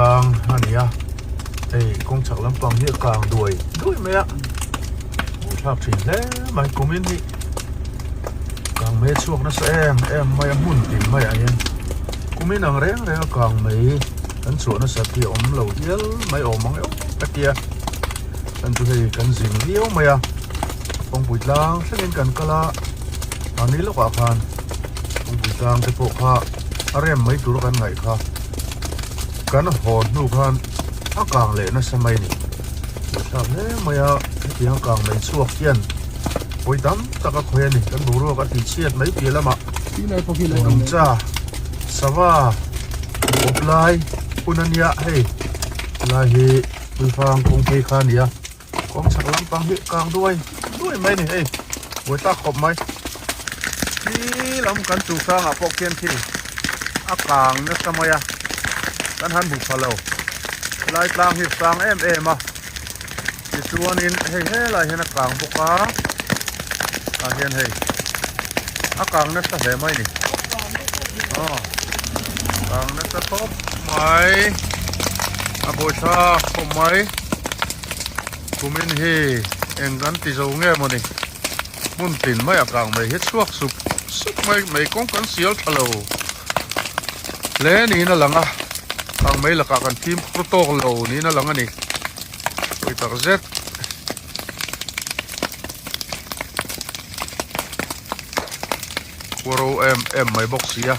tlang a ni a hei kawng chhak lampang hi a kang duai duai mai a buaithlak thin hle mai kumin hi kang mai a chhuak nasa em em mai a hmun tin maiah hian kumin ang reng reng a kang mai kan chhuah nasat hi a awm lo hial mai awm ang euh ka tia chuan chu hei kan zin viau mai a kawngpui tlang thlengin kan kal a mahni lawkah khan kawngpui tlang te pawh kha a rem mai tur a kan ngaih kha kan haw hnu khan a kang leh nasa mai a ni buaithlak hle mai a hetiang a kang mai chhuak hian pawi tam tak a khawi a ni kan boruak a tih chhiat mai piah lamah nungcha sava awp lai hun a nia hei helai hi Puifang kawng phei kha a ni a kawng chhak lampang hi kang duai duai mai a ni hei buai tak khawp mai khi lam kan chung hrangah pawh khian khi a kang nasa mai a kan han hmu pha lo helai tlang hi a hrang em em a tichuanin hei helai hian a kang bawk a tah hian hei a kang nasa hle mai a ni aw kang nasa khawp mai a buaithlak khawp mai kumin hi eng kan ti zo nge mawni hmun tin mai a kang mai hi chhuak sup sup mai mai kawng kan sial tha lo hle niin a lang a kang mai lakah kan fimkhur tawk lo niin a lang a ni pawi tak zet. Khuaro em em mai bawk si a.